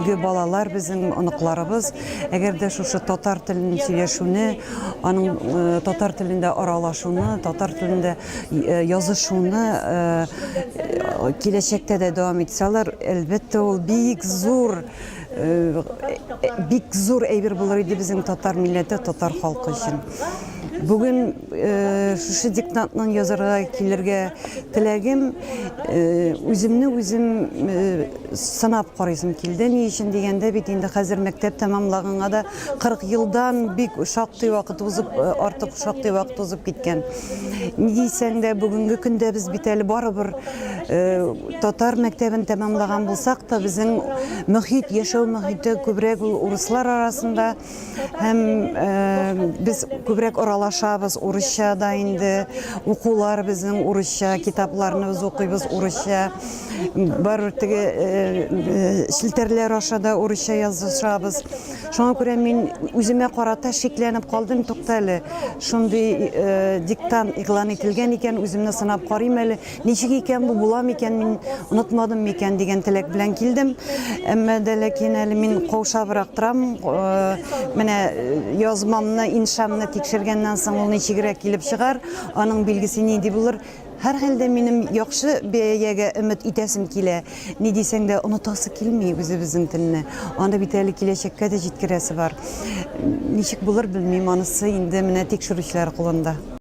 Бүгенге балалар безнең оныкларыбыз, әгәр дә шушы татар телен сөйләшүне, аның татар телендә аралашуны, татар телендә язышуны киләчәктә дә дәвам итсәләр, әлбәттә, ул бик зур бик зур әйбер булыр иде безнең татар милләте, татар халкы өчен. Бүген шушы диктантның язарга килергә теләгем, үземне үзем сынап карыйсым килде. Ни өчен дигәндә бит инде хәзер мәктәп тәмамлаганга да 40 елдан бик шактый вакыт узып, артык шактый вакыт узып киткән. Ни дисәң дә, бүгенге көндә без бит әле барыбер татар мәктәбен тәмамлаган булсак та, безнең мөхит, яшәү мөхите күбрәк ул урыслар арасында. Һәм без күбрәк аралашабыз урысча да инде, укулар безнең урысча, китапларны без укыйбыз урысча. Барыбер теге челтәрләр аша да урысча язышабыз. Шуңа күрә мин үземә карата шикләнеп калдым, тукта әле, шундый диктант игълан ителгән икән, үземне сынап карыйм әле. Ничек икән бу, була микән, мин онытмадым микән дигән теләк белән килдем. Әмма дә ләкин әле мин каушабрак торам. Менә язмамны, иншамны тикшергәннән соң ул ничегрәк килеп чыгар, аның билгесе нинди булыр. Һәрхәлдә минем яхшы бәягә өмет итәсем килә. Ни дисәң дә, онытасы килми үзебезнең телне. Аны бит әле киләчәккә дә җиткерәсе бар. Ничек булыр, белмим, анысы инде менә тикшерүчеләр кулында.